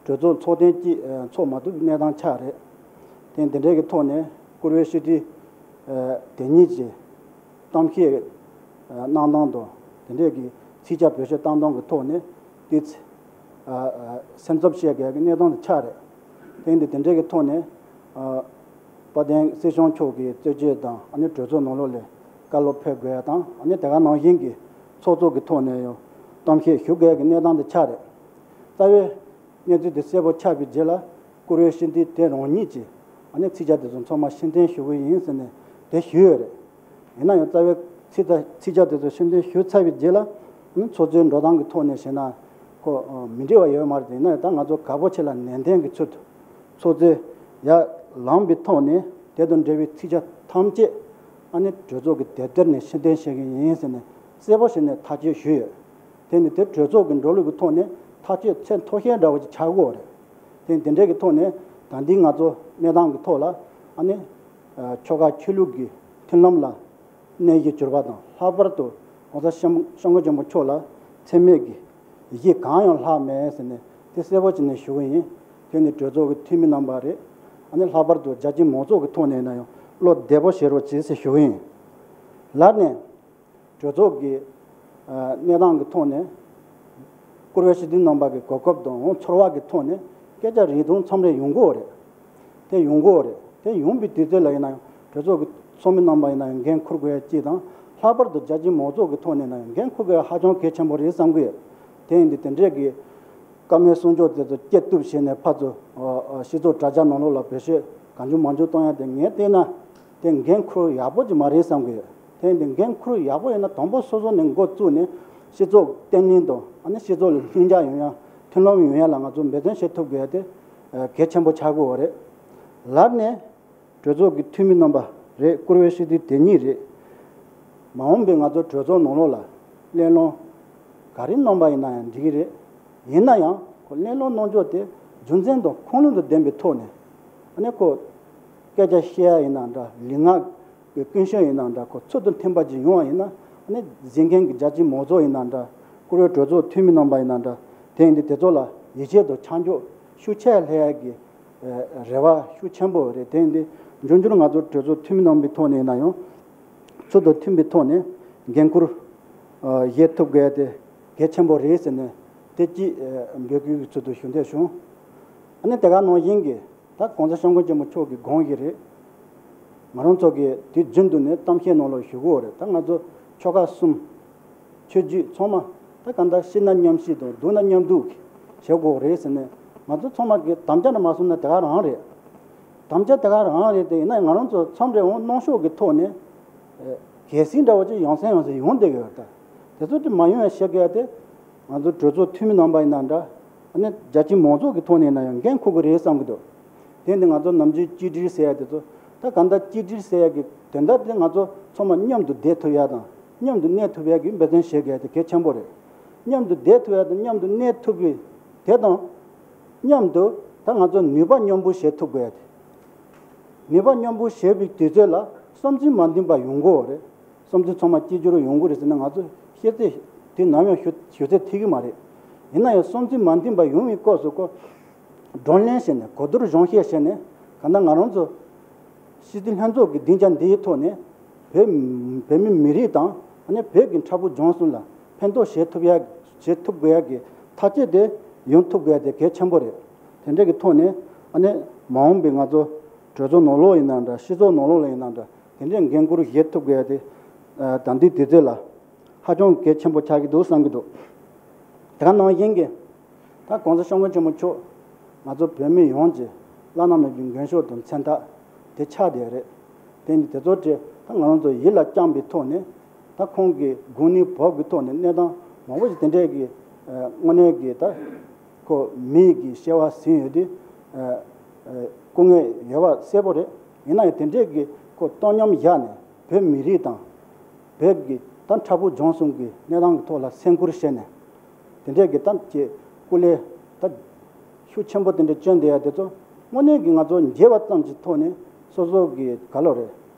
གྲོས་ཚོགས་ཚོགས་ཐེངས་གཅིག་ཚོགས་མ་ཐུབ་པའི་གནས་སྟངས་ཆགས་རེད། དེ་འདི་འདྲའི་གི་ཐོག་ནས་བཀུར་འོས་སྤྱི་འཐུས་དེ་ཉིད་ཀྱི་གཏམ་བཤད་གནང་སྟངས་དང་དེ་འདྲའི་གི་ཚིག་ཆ་བེད་སྤྱོད་བཏང་སྟངས་ཀྱི་ཐོག་ནས་དེ་སེམས་འཚབ་བྱེད་དགོས་ཀྱི་གནས་སྟངས་དེ་ཆགས་རེད། དེ་འདི་དེ་འདྲའི་གི་ཐོག་ནས་དཔལ་ལྡན་སྲིད་སྐྱོང་མཆོག་གི་གཙོས་ཆེད་དང་ཨ་ནི་གྲོས་ཚོགས་ནང་ལོགས་ལ་བཀའ་སློབ་ཕེབས་དགོས་ཡ་དང་ཨ་ནི་དེ་ག་ནང་བཞིན་གྱི་ཚོགས་གཙོ་གི་ཐོག་ནས་ཡང་གཏམ་བཤད་ཞུ་དགོས་ཀྱི་གནས་སྟངས་དེ་ཆགས་རེད། རྩ་བའི་གནས་ཚུལ་དེ་གསལ་པོ་ཆགས་པའི་རྗེས་ལ་བཀུར་འོས་སྤྱི་འཐུས་དེ་རང་ཉིད་ཀྱིས་ཨ་ནི་ཚིག་ཆ་དེ་ཚོ་ཚང་མ་ཕྱིར་འཐེན་ཞུ་གི་ཡིན་ཟེར་ནས་དེ་ཞུས་ཡོད་རེད། ཡིན་ན་ཡང་རྩ་བའི་ཚིག་ཚིག་ཆ་དེ་ཚོ་ཕྱིར་འཐེན་ཞུས་ཚར་བའི་རྗེས་ལ་ཨ་ནི་ཚོགས་གཙོའི་འགྲོ་སྟངས་ཀྱི་ཐོག་ནས་བྱས་ན་ཁོ་མི་འགྲིག་པ་ཡོད་མ་རེད། ཡིན་ན་ཡང་ད་ང་ཚོ་དགའ་པོ་ཆེ་ལ་ནན་ཏན་གྱི་ཚུལ་དུ་ཚོགས་གཙོས་ཡར་ལངས་པའི་ཐོག་ནས་དེ་དང་འབྲེལ་བའི་ཚིག་ཆ་ཐམས་ཅད་ཨ་ནི་གྲོས་ཚོགས་ཀྱི་དེབ་ཐེར་ནས་ཕྱིར་འཐེན་བྱེད་ཀྱི་ཡིན་ཟེར་ནས་གསལ་པོ་བྱས་ནས་ཐག་གཅོད་ཞུས་ཡོད། དེ་ནི་དེ་གྲོས་ཚོགས་ཀྱི་འགྲོ་ལུགས་ཀྱི་ཐོག་ནས་ཐག་གཅོད་ཚད་མཐོ་ཤོས་འདྲ་བོ་ཅིག་ཆགས་ཀྱི་ཡོད་རེད། དེ་དེ་འདྲའི་གི་ཐོག་ནས་ད་ལྟའི་ང་ཚོ་གནས་སྟངས་ཀྱི་ཐོག་ལ་ཨ་ནི་ཆོལ་ཁ་ཆོས་ལུགས་ཀྱི་མཐུན་ལམ་ལ་གནས་གཞི་གྱུར་པ་དང་ལྷག་པར་དུ་༸གོང་ས་༸སྐྱབས་མགོན་ཆེན་པོ་མཆོག་ལ་མཚན་སྨད་ཀྱི་གཞི་གང་ཡང་ལྷག་མེད་ཟེར་ནས་དེ་གསལ་པོ་བྱས་ནས་ཞུ་གི་ཡིན། དེ་ནི་གྲོས་ཚོགས་ཀྱི་འཐུས་མི་རྣམ་པ་རེད། ཨ་ནི་ལྷག་པར་དུ་རྒྱ་ཆེའི་མང་ཚོགས་ཀྱི་ཐོག་ནས་ཡིན་ན་ཡང་བློ་བདེ་པོ་བྱེད་རོགས་བྱེད་ཟེར་ཞུ་གི་ཡིན། ལར་ནས་གྲོས་ཚོགས་ཀྱི་གནས་སྟངས་ཀྱི་ཐོག་ནས་བཀུར་འོས་སྤྱི་འཐུས་རྣམ་པ་གི་གོ་སྐབས་དང་ཚོར་བ་གི་ཐོག་ནས་སྐད་ཆ་རེ་དུང་མཚམས་རེ་ཡོང་གི་ཡོད་རེད། དེ་ཡོང་གི་ཡོད་རེད། དེ་ཡོང་བའི་དུས་ཚོད་ལ་ཡིན་ན་ཡང་གྲོས་ཚོགས་ཀྱི་ཚོགས་མི་རྣམ་པ་ཡིན་ན་ཡང་འགན་འཁུར་དགོས་ཡ་གཅིག་དང་ལྷག་པར་དུ་རྒྱ་ཆེའི་མང་ཚོགས་ཀྱི་ཐོག་ནས་ཡིན་ན་ཡང་འགན་འཁུར་དགོས་ཡ་ཧ་ཅང་གལ་ཆེན་པོ་རེད་བསམ་གི་ཡོད། དེ་ཡིན་དུས་དེ་འདྲས་ཀྱི་བཀའ་མོལ་གསུང་ཕྱོགས་དེ་ཚོ་སྐྱེལ་ཐུབ་བྱས་ནས་ཕར་ཚུར་སྤྱི་ཚོགས་དྲ་རྒྱ་ནང་ལོགས་ལ་བེད་སྤྱོད་གང་བྱུང་མང་བྱུང་གཏོང་ཡ་དེ་ངས་བལྟས་ན་དེ་འགན་འཁུར་ཡག་པོ་ཅིག་མ་རེད་བསམ་གི་ཡོད། དེ་ཡིན་དུས་འགན་འཁུར་ཡག་པོ་ཡོད་ན་དང་པོ་སོ་སོ་ནས་འགོ་བཙུགས་ནས་སྤྱི་ཚོགས་བརྟན་ལྷིང་དང་ཨ་ནི་སྤྱི་ཚོགས་ལ་ལྷིང་འཇགས་ཡོང་ཡ་མཐུན་ལམ་ཡོང་ཡ་ལ་ང་ཚོ་འབད་བརྩོན་བྱེད་ཐུབ་དགོས་ཡ་དེ་གལ་ཆེན་པོ་ཆགས་ཀྱི་ཡོད་རེད། ལར་ནས་གྲོས་ཚོགས་ཀྱི་འཐུས་མི་རྣམ་པ་རེད། བཀུར་འོས་སྤྱི་འཐུས་དེ་ཉིད་རེད། མ་འོངས་པའི་ང་ཚོ་གྲོས་ཚོགས་ནང་ལོགས་ལ་གླེང་སློང་ག་རེ་གནང་པ་ཡིན་ན་ཡང་འགྲིག་གི་རེད། ཡིན་ན་ཡང་ཁོ་གླེང་སློང་གནང་ཕྱོགས་དེ་རྒྱུ་མཚན་དང་ཁུངས་ལུང་དང་ལྡན་པའི་ཐོག་ནས་ཨ་ནི་ཁོ་སྐད་ཆ་བཤད་ཡ་ཡིན་ན་འདྲ། ལུས་ངག་གི་ཀུན་སྤྱོད་ཡིན་ན་འདྲ། ཁོ་ཚུལ་དང་མཐུན་པ་ཅིག་ཡོང་བ་ཡིན་ན་ཨ་ནི་གཟིགས་མཁན་གྱི་རྒྱ་ཆེའི་མང་ཚོགས་ཡིན་ན་འདྲ། བཀུར་འོས་གྲོས་ཚོགས་འཐུས་མི་རྣམ་པ་ཡིན་ན་འདྲ། དེ་ཡིན་དུས་དེ་ཚོ་ལ་ཡིད་ཆེས་དང་ཆ་འཇོག་ཤུགས་ཆེ་སླེབས་ཡ་གི་རེ་བ་ཤུགས་ཆེན་པོ་རེད། དེ་ཡིན་དུས་འབྱུང་འགྱུར་ང་ཚོ་གྲོས་ཚོགས་འཐུས་མི་རྣམ་པའི་ཐོག་ནས་ཡིན་ན་ཡང་ཚུལ་དང་མཐུན་པའི་ཐོག་ནས་འགན་འཁུར་བཞེས་ཐུབ་དགོས་དེ་གལ་ཆེན་པོ་རེད་ཟེར་ནས་དེ་གཅིག་འབོད་སྐུལ་གྱི་ཚུལ་དུ་ཞུ་འདོད་བྱུང་། ཨ་ནི་དེ་ག་ནང་བཞིན་གྱི་ད་༸གོང་ས་༸སྐྱབས་མགོན་ཆེན་པོ་མཆོག་གི་དགོངས་ཡིག་རེད། ང་རང་ཚོ་གིས་དུས་རྒྱུན་དུ་ནས་གཏམ་བཤད་ནང་ལ་ཞུ་གི་ཡོད་རེད། ད་ང་ཚོ་ཆོལ་ཁ་གསུམ། ཆོས་བརྒྱུད་ཚང་མ་ད་ག་འདྲ་སྐྱིད་ན་མཉམ་སྐྱིད་དང་སྡུག་ན་མཉམ་སྡུག་བྱེད་དགོས་རེད་ཟེར་ནས་ང་ཚོ་ཚང་མ་གིས་དམ་བཅའ་ནང་མ་སོང་ན་དེ་ག་རང་རེད། དམ་བཅའ་དེ་ག་རང་རེད་དེ་ཡིན་ན་ང་རང་ཚོ་མཚམས་རེ་འོང་གནོན་ཤུགས་ཀྱི་ཐོག་ནས་གལ་སྲིད་འདྲ་བོ་ཅིག་ཡོང་སེམས་ཡོང་སེམས་ཡོང་བསྡད་ཀྱི་ཡོད་རེད། ད་དེ་ཚོ་དེ་མ་ཡོང་བའི་ཤེས་དགོས་དེ་ང་ཚོ་གྲོས་ཚོགས་འཐུས་མི་རྣམ་པ་ཡིན་ན་འདྲ། ཨ་ནི་རྒྱ་ཆེའི་མང་ཚོགས་ཀྱི་ཐོག་ནས་ཡིན་ན་ཡང་འགན་འཁུར་གྱི་རེད་བསམ་གྱི་འདུག་དེ་ནི་ང་ཚོ་ནམ་རྒྱུན་གཅིག་སྒྲིལ་ཟེར་ཡ་དེ་ཚོ་ད་ག་འདྲ་གཅིག་སྒྲིལ་ཟེར་ཡ་གི་དོན་དག་དེ་ང་ཚོ་ཚང་མ་མཉམ་དུ་བསྡད་ཐུབ་ཡ་དང་མཉམ་དུ་གནས་ཐུབ་ཡ་གི་འབད་བརྩོན་བྱེད་དགོས་ཡ་དེ་གལ་ཆེན་པོ་རེད། མཉམ་དུ་བསྡད་ཐུབ་ཡ་དང་མཉམ་དུ་གནས་ཐུབ་པའི་དེ་དང་མཉམ་དུ་ད་ང་ཚོ་ནུས་པ་མཉམ་སྤུངས་བྱེད་ཐུབ་དགོས་ཡ་དེ། ནུས་པ་མཉམ་སྤུངས་བྱེད་པའི་དུས་ཚོད་ལ་བསམ་ཚུལ་མ་མཐུན་པ་ཡོང་གི་ཡོད་རེད། བསམ་ཚུལ་ཚང་མ་གཅིག་གྱུར་ཡོང་གི་རེད་ཟེར་ན་ང་ཚོ་ཤེས་ཚད་དེ་ནམ་ཡང་ཞུ་ཞུ་ཚད་ཐིག་གི་མ་རེད། ཡིན་ན་ཡང་བསམ་ཚུལ་མ་མཐུན་པ་ཡོང་བའི་སྐབས་སུ་ཁོ་བགྲོ་གླེང་བྱས་ནས་གོ་བསྡུར་སྦྱོང་བཤད་བྱས་ནས་གང་ལྟར་ང་རང་ཚོ་སྤྱི་འཐུས་ལྷན་ཚོགས་ཀྱི་སྡིངས་ཆ་འདིའི་ཐོག་ནས་བོད་བོད་མི་མི་རིགས་དང་ཨ་ནི་བོད་ཀྱི་མཁྲེགས་པོ་ལྗོངས་གསུམ་ལ་ཕན་ཐོགས་བྱེད་ཐུབ་ཡ་བྱེད་ཐུབ་དགོས་ཡ་གི་ཐག་གཅོད་དེ་ཡོང་ཐུབ་དགོས་ཡ་དེ་གལ་ཆེན་པོ་རེད། དེ་འདྲ་གི་ཐོག་ནས་ཨ་ནི་མ་འོངས་པའི་ང་ཚོ་གྲོས་ཚོགས་ནང་ལོགས་ཡིན་ན་འདྲ། སྤྱི་ཚོགས་ནང་ལོགས་ལ་ཡིན་ན་འདྲ། དེ་འདྲའི་འགན་འཁུར་བཞེས་ཐུབ་དགོས་ཡ་དེ་ད་ལྟའི་དུས་ཚོད་ལ་ཧ་ཅང་གལ་ཆེན་པོ་ཆགས་ཀྱི་འདུག་བསམ་གྱི་འདུག་དེ་ག་ནང་བཞིན་གྱི་ད་གོང་ས་༸སྐྱབས་མགོན་ཆེན་པོ་མཆོག་ང་ཚོ་བོད་མི་ཡོངས་ཀྱི་བླ་ན་མེད་པའི་མགོན་ཤོག་དང་མཚན་རྟགས་དེ་ཆགས་བསྡད་རེད། དེ་ནི་དེ་ཚོ་དེ་ད་ང་རང་ཚོ་ཡིད་ལ་བཅངས་པའི་ཐོག་ནས་ད་ཁོང་གི་དགུང་ནི་བབས་ཀྱི་ཐོག་ནས་གནས་སྟངས་མང་པོ་ཞིག་དེ་འདྲའི་གི་དངོས་གནས་ཀྱི་ད་ཁོ་མི་ཡི་གི་སྐྱེ་བ་ཟིན་ཡོད་དུས་སྐུ་ངལ་ཡོད་པ་གསལ་པོ་རེད། ཡིན་ན་ཡང་དེ་འདྲའི་གི་ཁོ་བཏང་སྙོམས་བཞག་ནས་བོད་མི་རིགས་དང་ བོད་ཀྱི་ད་འཁྲབ་ཕུག་ལྗོངས་གསུམ་གྱི་གནས་སྟངས་ཀྱི་ཐོག་ལ་སེམས་ཁུར་བཞེས་ནས། དེ་འདྲས་ཀྱི་ད་ཀྱི་སྐུ་ལས་ད་ཤུགས་ཆེན་པོ་དེ་འདྲས་བསྐྱོན་བསྡད་ཡ་དེ་ཚོ་དངོས་གནས་ཀྱི་ང་ཚོ་མཇལ་བ་ཙམ་གྱི་ཐོག་ནས་སོ་སོ་གི་ག་ལོ་རེད།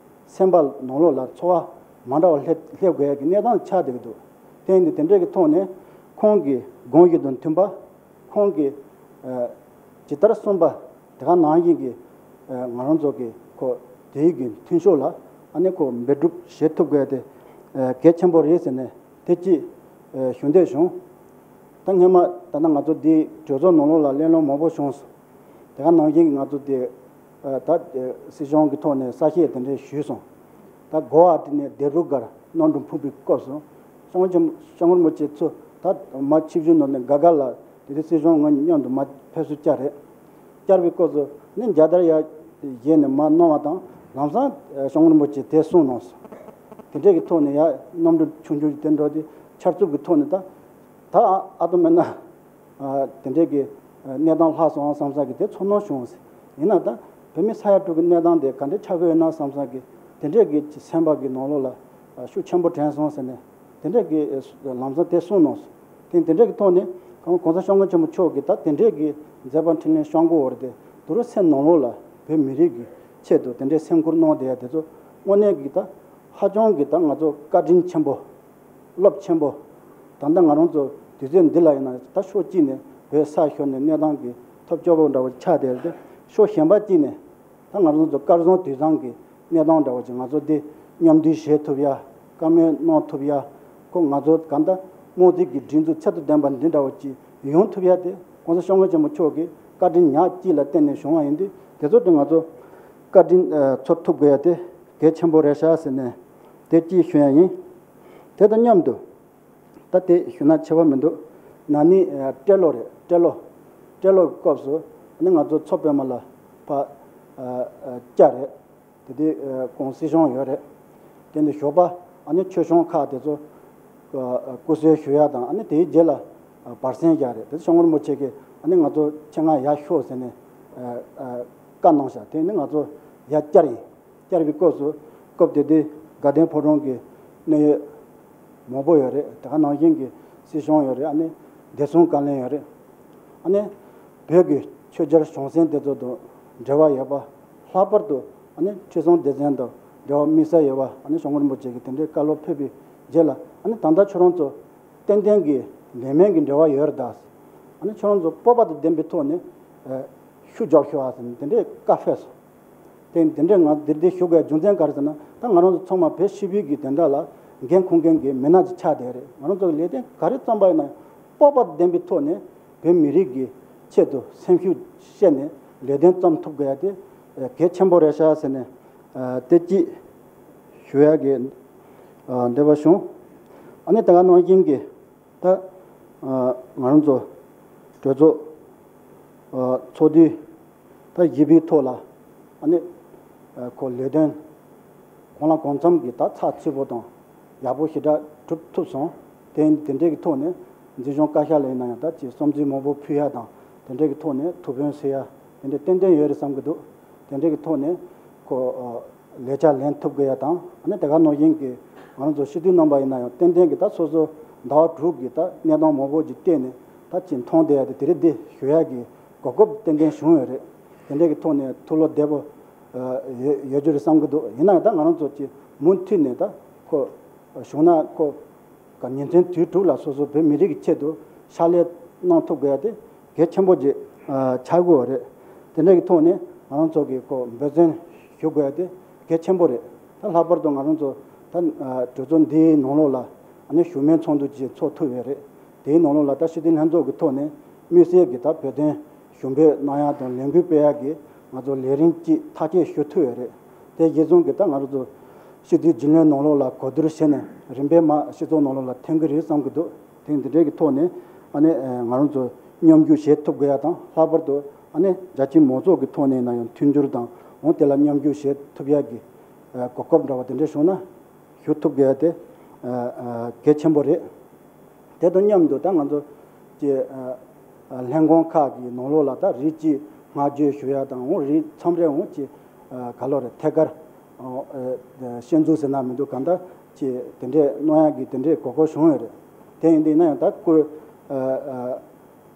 སེམས་པ་ནང་ལོགས་ལ་ཚོར་བ་མ་འདྲ་བ་སླེབས་སླེབས་དགོས་ཡ་གི་གནས་སྟངས་ཆགས་བསྡད་ཀྱི་འདུག་དེ་ཡིན་དུས་དེ་འདྲས་ཀྱི་ཐོག་ནས་ཁོང་གི་དགོངས་གཞི་དང་མཐུན་པ། ཁོང་གིས་ཨ་ཇི་ལྟར་གསུངས་པ་དེ་ག་ནང་བཞིན་གྱི་ཨ་ང་རང་ཚོ་གི་ཁོ་དེའི་གི་མཐུན་ཕྱོགས་ལ་ཨ་ནི་ཁོ་འབད་སྒྲུབ་བྱེད་ཐུབ་དགོས་དེ་ཨ་གལ་ཆེན་པོ་རེད་ཟེར་ནས་དེ་ཅིག་ཨ་ཞུ་འདོད་བྱུང་། ད་སྔོན་མ་ད་ལྟ་ང་ཚོ་འདི་གྲོས་ཚོགས་ནང་ལོགས་ལ་གླེང་སློང་མང་པོ་བྱུང་སོང་། དེ་ག་ནང་བཞིན་གྱི་ང་ཚོ་དེ་ཨ་ད་ཨ་སྲིད་གཞུང་གི་ཐོག་ནས་གསལ་བཤད་དེ་འདྲ་ཞུས་སོང་། ད་གོ་ཨ་ཏི་ནས་ལྡེ་རུ་སྒར་གནམ་གྲུ་འཕུར་བའི་སྐབས་སུ་སྐྱབས་མགོན་ཆེན་སྐྱབས་མགོན་རིན་པོ་ཆེ་ཚོ་ད་མ་ཆིབས་བསྒྱུར་ནང་ནས་དགའ་དགའ་ལ་དེ་དུས་སྲིད་གཞུང་ངོས་མཉམ་དུ་མ་ཕེབས་བསུ་བཅར་རེད། བཅར་བའི་སྐབས་སུ་ནི་མཇལ་དར་ཡ་བཞེས་ནས་མ་གནང་བ་དང་ལམ་སང་སྐྱབས་མགོན་རིན་པོ་ཆེ་དེ་གསུངས་གནང་སོང་། དེ་འདྲས་ཀྱི་ཐོག་ནས་ཡ་གནམ་གྲུ་ཆུང་ཆུང་དེ་འགྲོ་དེ་ཆར་ཚུབ་ཀྱི་ཐོག་ནས་ད་ད་ཨ་ཨ་ཏོ་མེད་ན། ཨ་དེ་འདྲས་ཀྱི་ཨ་གནས་སྟངས་ལྷག་སོང་བསམ་ས་གི་དེ་ཚོར་སྣང་བྱུང་ཟེར། ཡིན་ན་ད་བོད་མི་ས་ཡ་དྲུག་གི་གནས་སྟངས་དེ་ག་འདྲས་ཆགས་ཀྱི་ཡོད་ན་བསམ་ས་གི་དེ་འདྲས་ཀྱི་སེམས་པ་གི་ནང་ལོགས་ལ་ཨ་ཤུགས་ཆེན་པོ་དྲན་སོང་ཟེར་ནས་དེ་འདྲས་ཀྱི་ཨ་ལམ་སང་དེ་གསུངས་གནང་སོང་། དེ་དེ་འདྲས་ཀྱི་ཐོག་ནས་ཁོང་གོང་ས་སྐྱབས་མགོན་ཆེན་པོ་མཆོག་གིས་ད་དེ་འདྲས་ཀྱི་མཛད་པ་འཕྲིན་ལས་བསྐྱངས་དགོས་བར་དེ་དུ་རུ་སེམས་ནང་ལོགས་ལ་བོད་མི་རིགས་ཀྱི་ཆེད་དུ་དེ་འདྲས་སེམས་ཁུར་གནང་བསྡད་ཡ་དེ་ཚོ་དངོས་གནས་ཀྱི་ད་ཧ་ཅང་གི་ད་ང་ཚོ་བཀའ་དྲིན་ཆེན་པོ། རླབས་ཆེན་པོ། ད་ལྟ་ང་རང་ཚོ་དུས་ཚོད་འདི་ལ་ཡིན་ན་ད་ཕྱོགས་གཅིག་ནས་བོད་ས་ཤོར་ནས་གནས་སྟངས་ཀྱི་ཐབས་སྐྱོ་པོ་འདྲ་བོ་ཆགས་བསྡད་རེད་དེ། ཕྱོགས་གཞན་པ་གཅིག་ནས་ད་ང་རང་ཚོ་སྐལ་བཟང་དུས་བཟང་གི་གནས་སྟངས་འདྲ་བོ་ཅིག་ང་ཚོ་འདི་མཉམ་འདུས་བྱེད་ཐུབ་ཡ། བཀའ་མོལ་གནང་ཐུབ་ཡ། ཁོ་ང་ཚོ་གང་ལྟར་དམངས་གཙོ་གི་སྒྲིག་འཛུགས་ཚད་དང་ལྡན་པ་འདི་འདྲ་བོ་ཅིག་ཡོང་ཐུབ་ཡ་དེ་གོང་ས་སྐྱབས་མགོན་ཆེན་པོ་མཆོག་གི་བཀའ་དྲིན་ཉག་གཅིག་ལ་བརྟེན་ནས་བྱུང་བ་ཡིན་དུས་དེ་ཚོ་དེ་ང་ཚོ་བཀའ་དྲིན་ཚོར་ཐུབ་དགོས་ཡ་དེ་གལ་ཆེན་པོ་རེད་ཤག་ཟེར་ནས་དེ་གཅིག་ཞུ་ཡ་ཡིན། དེ་དང་མཉམ་དུ། ད་དེ་ཞུ་ན་ཆེ་བ་མི་འདུག་ན་ནིང་ཨ་སྤྲེལ་ལོ་རེད། སྤྲེལ་ལོ། སྤྲེལ་ལོ་གི་སྐབས་སུ་ཨ་ནི་ང་ཚོ་མཚོ་པདྨ་ལ་ཕ་ཨ་ཨ་བཅར་རེད། དེ་དུས་ཨ་ཁོང་སྲིད་སྐྱོང་ཡོད་རེད། དེ་འདི་ཞོགས་པ་ཨ་ནི་ཆོས་སྐྱོང་ཁག་དེ་ཚོ་ཨ་ཨ་སྐུ་གསོལ་ཞུ་ཡ་དང་ཨ་ནི་དེའི་རྗེས་ལ་ཨ་བར་གསེང་བཞག་རེད། དེ་སྐྱབས་མགོན་རིན་པོ་ཆེ་གིས་ཨ་ནི་ང་ཚོ་ཆེད་མངགས་ཡར་ཤོག་ཟེར་ནས་ཨ་ཨ་བཀའ་གནང་བཞག་དེ་ནི་ང་ཚོ་ཡར་བཅར་ཡིན། བཅར་བའི་སྐབས་སུ་སྐབས་དེ་དུས་དགའ་ལྡན་ཕོ་བྲང་གི་གནད་ཡོད་མང་པོ་ཡོད་རེད། དེ་ག་ནང་བཞིན་གྱི་སྲིད་སྐྱོང་ཡོད་རེད། ཨ་ནི་བདེ་སྲུང་བཀའ་བློན་ཡོད་རེད། ཨ་ནི་བོད་ཀྱི་ཆོས་རྒྱལ་བྱང་སེམས་དེ་ཚོ་དང་འབྲེལ་བ་ཡོད་པ། ལྷག་པར་དུ་ཨ་ནི་ཁྲི་སྲོང་ལྡེ་བཙན་དང་འབྲེལ་བ་དམིགས་བསལ་ཡོད་པ། ཨ་ནི་སྐྱབས་མགོན་རིན་པོ་ཆེ་གིས་དེ་འདྲའི་བཀའ་སློབ་ཕེབས་པའི་རྗེས་ལ་ཨ་ནི་ད་ལྟ་ཁྱོད་རང་ཚོ་ཏན་ཏན་གྱི་ལས་མིན་གྱི་འབྲེལ་བ་ཡོད་རེད་ད། ཨ་ནི་ཁྱོད་རང་ཚོ་སྤོབས་པ་དང་ལྡན་པའི་ཐོག་ནས་ཨ་ཤུགས་རྒྱབ་ཤོག་ཨ་ཟེར་ནས་དེ་འདྲའི་བཀའ་ཕེབས་སོང་། དེ་དེ་འདྲའི་ང་འདིར་འདི་ཞུ་དགོས་རྒྱུ་མཚན་ག་རེ་ཟེར་ན། ད་ང་རང་ཚོ་ཚང་མ་བོད་སྤྱི་པའི་གི་དོན་དག་ལ་འགན་འཁུར་མཁན་གྱི་མི་སྣ་ཅིག་ཆགས་བསྡད་རེད། ང་རང་ཚོ་གི་ལས་དོན་ག་རེ་བརྩམས་པ་ཡིན་ན་སྤོབས་པ་ལྡན་པའི་ཐོག་ནས་བོད་མི་རིགས་ཀྱི་ཆེད་དུ་སེམས་ཤུགས་བསྐྱེད་ནས་ལས་དོན་བརྩམས་ཐུབ་དགོས་ཡ་དེ་གལ་ཆེན་པོ་རེད་ཤག་ཟེར་ནས་དེ་གཅིག་ཞུ་ཡ་གི་འདོད་པ་བྱུང་། ཨ་ནི་དེ་ག་ནང་བཞིན་གྱི། ད་ང་རང་ཚོ་གྲོས་ཚོགས་ཚོགས་དུས་ད་བཞི་པའི་ཐོག་ལ་ཨ་ནི་ཁོ་ལས་དོན་གང་ལ་གང་འཚམ་གྱི་ད་ཚགས་ཚུད་པོ་དང་ཡག་པོ་ཞེ་དྲག་གྲུབ་ཐུབ་སོང་། དེ་དེ་འདྲའི་གི་ཐོག་ནས་འཛིན་སྐྱོང་བཀའ་ཤག་ལ་ཡིན་ན་ཡང་ད་ཅིག་བསམ་ཚུལ་མང་པོ་ཕུལ་ཡ་དང་དེ་འདྲའི་གི་ཐོག་ནས་ཐུགས་ཕན་གསོས་ཡ་དེ་འདྲ་ཏན་ཏན་ཡོད་རེད་བསམ་གྱི་འདུག་དེ་འདྲའི་གི་ཐོག་ནས་ཁོ་ལས་འཆར་ལེན་ཐུབ་དགོས་ཡ་དང་། ཨ་ནི་དེ་ག་ནང་བཞིན་གྱི་ང་རང་ཚོ་སྤྱི་འཐུས་རྣམ་པ་ཡིན་ན་ཡང་ཏན་ཏན་གྱི་ད་སོ་སོ་ཟླ་བ་དྲུག་གི་ད་གནས་སྟངས་མང་པོ་ཅིག་བལྟས་ནས་ད་ཅིག་མཐོང་བསྡད་ཡ་དེ་དེ་རིང་འདི་ཞུ་ཡ་གི་གོ་སྐབས་ཏན་ཏན་བྱུང་ཡོད་རེད། དེ་འདྲའི་གི་ཐོག་ནས་ཐུགས་བློ་བདེ་པོ་ཡོད་ཡོད་རྒྱུ་རེད་བསམ་གྱི་འདུག་ཡིན་ན་ཡང་ད་ང་རང་ཚོ་ཅིག་མུ་མཐུད་ནས་ད་ཁོ་བྱུང་ན་ཁོ། ཉིན་མཚན་དུས་དྲུག་ལ་སོ་སོ་བོད་མི་རིགས་ཀྱི་ཆེད་དུ་ཕྱག་ལས་གནང་ཐུབ་དགོས་ཡ་དེ་གལ་ཆེན་པོ་ཅིག་ཆགས་ཀྱི་ཡོད་རེད། དེ་འདྲ་གི་ཐོག་ནས་ང་རང་ཚོ་གི་ཁོ་འབད་བརྩོན་ཞུ་དགོས་ཡ་དེ་གལ་ཆེན་པོ་རེད། ད་ལྷག་པར་དུ་ང་རང་ཚོ་ད་གྲོས་ཚོགས་འདིའི་ནང་ལོགས་ལ་ཨ་ནི་བཞུགས་མོལ་ཚོགས་འདུ་ཅིག་ཚོགས་ཐུབ་ཡོད་རེད། དེའི་ནང་ལོགས་ལ་ད་སྤྱི་འཐུས་ལྷན་ཚོགས་ཀྱི་ཐོག་ནས་དམིགས་བསལ་གྱི་ད་བོད་དོན་ཞུ་འབོད་གནང་ཡ་དང་ལས་འགུལ་སྤེལ་ཡ་གི་ང་ཚོ་ལས་རིམ་གཅིག་ཐག་གཅོད་ཞུ་ཐུབ་ཡོད་རེད། དེ་གཞིར་བཟུང་གི་ད་ང་རང་ཚོ་སྤྱི་འཐུས་རྒྱུན་ལས་ནང་ལོགས་ལ་གོ་བསྡུར་བྱས་ནས་རིམ་པས་མར་སྤྱི་ཚོགས་ནང་ལོགས་ལ་ཐོན་གྱི་རེད་བསམ་གྱི་འདུག་དེ་འདི་འདྲའི་གི་ཐོག་ནས་ཨ་ནི་ང་རང་ཚོ་མཉམ་ཞུགས་བྱེད་ཐུབ་དགོས་ཡ་དང་། ལྷག་པར་དུ་ཨ་ནི་རྒྱ་ཆེའི་མང་ཚོགས་ཀྱི་ཐོག་ནས་ན་ཡང་མཐུན་འགྱུར་དང་འོང་དེ་ལ་མཉམ་ཞུགས་བྱེད་ཐུབ་ཡ་གི་གོ་སྐབས་འདྲ་བ་དེ་འདྲ་བྱུང་ན་ཞུ་ཐུབ་དགོས་ཡ་དེ་གལ་ཆེན་པོ་རེད། དེ་དང་མཉམ་དུ་ད་ང་ཚོ་ཀྱི་ཨ་ཨ་ལྷན་ཁང་ཁག་གི་ནང་ལོགས་ལ་ད་རིགས་གཅིག་བསྔགས་བརྗོད་ཞུ་ཡ་དང་འོ་རིགས་མཚམས་རེ་འོ་ཀྱི་ཨ་ག་ལོ་རེད་ཐད་ཀར་ཨ་ཨ་ཤན་འཛུགས་ཟེར་ན་མི་འདུག་གང་ལྟར་ ཅེས་དེ་འདྲས་གནང་ཡག་གི་དེ་འདྲས་གོ་སྐབས་བྱུང་ཡོད་རེད། དེ་ཡིན་དུས་ན་ཡང་ད་བཀུར་ཨ་ཨ་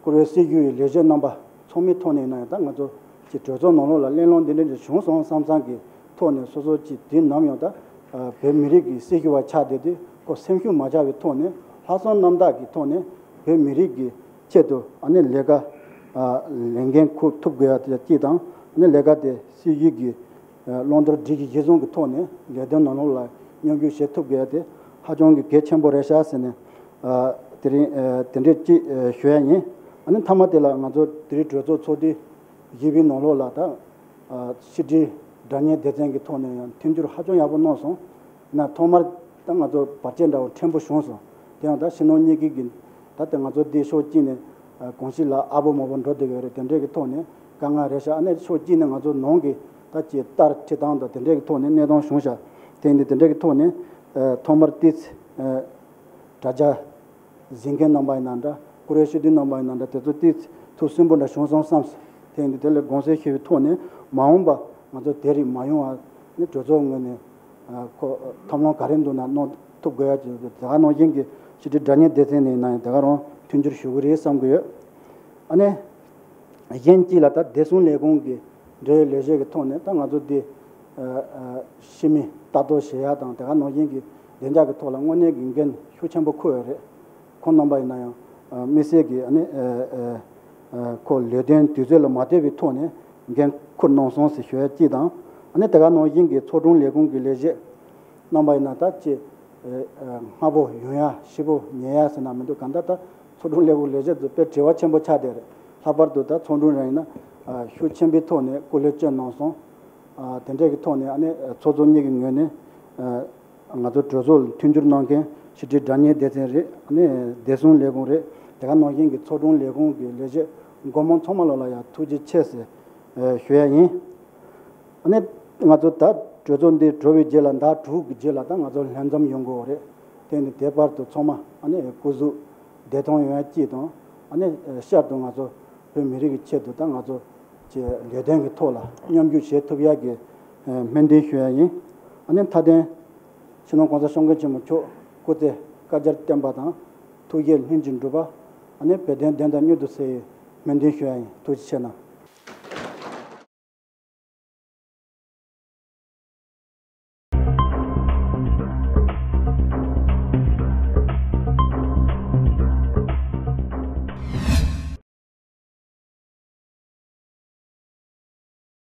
བཀུར་འོས་སྲི་ཞུ་ཡི་ལས་བྱེད་རྣམ་པ་ཚང་མའི་ཐོག་ནས་ཡིན་ན་ཡང་ད་ང་ཚོ་ཀྱི་གྲོས་ཚོགས་ནང་ལོགས་ལ་གླེང་སློང་འདི་འདྲ་ཞིག་བྱུང་སོང་བསམ་བསམ་གྱི་ཐོག་ནས་སོ་སོ་ཀྱི་དུས་ནམ་ཡང་ད་ཨ་བོད་མི་རིགས་ཀྱི་སྲི་ཞུ་བ་ཆགས་བསྡད་དུས་ཁོ་སེམས་ཤུགས་མ་ཆག་པའི་ཐོག་ནས་ལྷག་བསམ་རྣམ་དག་གི་ཐོག་ནས་བོད་མི་རིགས་ཀྱི་ཆེད་དུ་ཨ་ནི་ལས་ཀ་ཨ་ལས་འགན་འཁུར་ཐུབ་དགོས་ཡ་དེ་གཅིག་དང་ཨ་ནི་ལས་ཀ་དེ་སྲིད་ཇུས་ཀྱི་ཨ་བླང་དོར་སྒྲིག་གཞི་གཞིར་བཟུང་གི་ཐོག་ནས་ལས་དོན་ནང་ལོགས་ལ་མཉམ་ཞུགས་བྱེད་ཐུབ་དགོས་ཡ་དེ་ཧ་ཅང་གི་གལ་ཆེན་པོ་རེད་ཤག་ཟེར་ནས་ཨ་དེ་རིང་ཨ་དེ་འདྲས་ཅིག་ཨ་ཞུ་ཡ་ཡིན། ཨ་ནི་མཐའ་མ་དེ་ལ་ང་ཚོ་དེ་རིང་གྲོས་ཚོགས་ཚོགས་དུས་བཞི་པའི་ནང་ལོགས་ལ་ད་ཨ་ཕྱི་དྲིལ་སྒྲ་བརྙན་སྡེ་ཚན་གྱི་ཐོག་ནས་ཡང་མཐུན་འགྱུར་ཧ་ཅང་ཡག་པོ་གནང་སོང་། ན་ཐོག་མར་ད་ང་ཚོ་བར་ཆད་འདྲ་བོ་ཕྲན་བུ་བྱུང་སོང་། དེ་ཡང་ད་ཕྱི་ནང་གཉིས་ཀྱི་གི་ད་ལྟ་ང་ཚོ་འདི་ཕྱོགས་གཅིག་ནས་ཨ་གོམས་གཤིས་ལ་ཨ་བོ་མ་བོ་འགྲོ་བསྡད་ཡོད་རེད། དེ་འདྲས་ཀྱི་ཐོག་ནས་དཀའ་ངལ་རེད་ཤག་ཨ་ནི་ཕྱོགས་གཅིག་ནས་ང་ཚོ་ནང་གི་ད་ཅིག་ལྟར་ཁྲིད་སྟངས་དང་དེ་འདྲས་ཀྱི་ཐོག་ནས་གནས་སྟངས་བྱུང་ཤག་དེ་ཡིན་དུས་དེ་འདྲས་ཀྱི་ཐོག་ནས་ཨ་ཐོག་མར་ཏིས་ཨ་དྲ་རྒྱ་གཟིགས་མཁན་རྣམ་པ་ཡིན་ན་འདྲ། བཀུར་འོས་སྤྱི་འཐུས་རྣམ་པ་ཡིན་ན་འདྲ། དེ་ཚོ་ཏིས་ཐུགས་སུན་པོ་འདྲ་བྱུང་སོང་བསམ་སོང་། དེ་ཡིན་དུས་དེ་ལ་དགོངས་སེལ་ཞུ་བའི་ཐོག་ནས་མ་འོངས་པ་ང་ཚོ་དེ་རིགས་མ་ཡོང་བ་ནི་གྲོས་ཚོགས་ངོས་ནས་ཨ་ཁོ་ཐབས་ལམ་ག་རེ་འདུག་ན་གནང་ཐུབ་དགོས་ཡ་ཅིག་དེ་ག་ནང་བཞིན་གྱི་ཕྱི་དྲིལ་སྒྲ་བརྙན་སྡེ་ཚན་ནས་ཡིན་ན་ཡང་དེ་ག་རང་མཐུན་འགྱུར་ཞུ་གི་རེད་བསམ་གྱི་ཡོད། ཨ་ནི་གཞན་གཅིག་ལ་ད་བདེ་སྲུང་ལས་ཁུངས་ཀྱི་འབྲེལ་ཡོད་ལས་བྱེད་ཀྱི་ཐོག་ནས་ད་ང་ཚོ་འདི་ཨ་ཨ་ཕྱི་མི་ལྟ་རྟོག་བྱེད་ཡ་དང་དེ་ག་ནང་བཞིན་གྱི་བདེ་འཇགས་ཀྱི་ཐོག་ལ་དངོས་གནས་ཀྱི་འགན་ཤུགས་ཆེན་པོ་འཁུར་ཡོད་རེད། ཁོང་རྣམ་པ་ཡིན་ན་ཡང་ཨ་དམིགས་བསལ་གྱི་ཨ་ནི་ཨ་ཨ་ཨ་ཁོ་ལས་དོན་དུས་ཚོད་ལ་མ་ལྟོས་པའི་ཐོག་ནས་འགན་འཁུར་གནང་སོང་ཟེར་ཞུ་ཡ་གཅིག་དང་། ཨ་ནི་དེ་ག་ནང་བཞིན་གྱི་ཚོགས་དྲུང་ལས་ཁུངས་ཀྱི་ལས་བྱེད་རྣམ་པ་ཡིན་ན་ད་ཅི་ཨ་ཨ་སྔ་པོ་ཡོང་ཡ་ཕྱི་པོ་ཉལ་ཡ་ཟེར་ན་མི་འདུག་གང་ལྟར་ད་ཚོགས་དྲུང་ལས་ཁུངས་ལས་བྱེད་ཚོ་དཔེ་བྲེལ་བ་ཆེན་པོ་ཆགས་བསྡད་རེད། ལྷག་པར་དུ་ད་ཚོགས་དྲུང་རང་ཡིན་ན་ཨ་ཤུགས་ཆེན་པོའི་ཐོག་ནས་སྐུ་ལས་བསྐྱོན་གནང་སོང་། ཨ་དེ་འདྲས་ཀྱི་ཐོག་ནས་ཨ་ནི་ཚོགས་གཙོ་གཉིས་ཀྱི་ངོས་ནས་ཨ་ང་ཚོ་གྲོས་ཚོགས་ལ་མཐུན་འགྱུར་གནང་མཁན་ཕྱི་དྲིལ་སྒྲ་བརྙན་སྡེ་ཚན་རེད། ཨ་ནི་བདེ་སྲུང་ལས་ཁུངས་རེད། དེ་ག་ནང་བཞིན་གྱི་ཚོགས་དྲུང་ལས་ཁུངས་ཀྱི་ལས་བྱེད་མགོ་དམངས་ཚང་མ་ལོ་ལ་ཡང་ཐུགས་རྗེ་ཆེ་ཟེར་ཨ་ཞུ་ཡ་ཡིན། ཨ་ནི་ང་ཚོ་ད་གྲོས་ཚོགས་འདི་གྲོལ་བའི་རྗེས་ལ་ཟླ་དྲུག་གི་རྗེས་ལ་ད་ང་ཚོ་ལྷན་འཛོམས་ཡོང་དགོས་རེད། དེ་ནི་དེ་བར་དུ་ཚང་མ་ཨ་ནི་སྐུ་གཟུགས་བདེ་ཐང་ཡོང་ཡ་གཅིག་དང་། ཨ་ནི་ཤར་དུ་ང་ཚོ་བོད་མི་རིགས་ཀྱི་ཆེད་དུ་ད་ང་ཚོ་ཀྱི་ལས་དོན་གྱི་ཐོག་ལ་མཉམ་ཞུགས་བྱེད་ཐུབ་ཡ་གི་སྨོན་འདུན་ཞུ་ཡ་ཡིན། ཨ་ནི་མཐའ་དོན་སྤྱི་ནོར་གོང་ས་སྐྱབས་མགོན་ཆེན་པོ་མཆོག་སྐུ་ཚེ་བསྐལ་བརྒྱར་བརྟན་པ་དང་། ཐུགས་བསྐྱེད་ལྷུན་གྱིས་འགྲུབ་པ། ཨ་ནི་བོད་དོན་བདེན་དང་མྱུར་དུ་གསལ་བའི་སྨོན་འདུན་ཞུ་ཡ་ཡིན། ཐུགས་རྗེ་ཆེ་གནང་།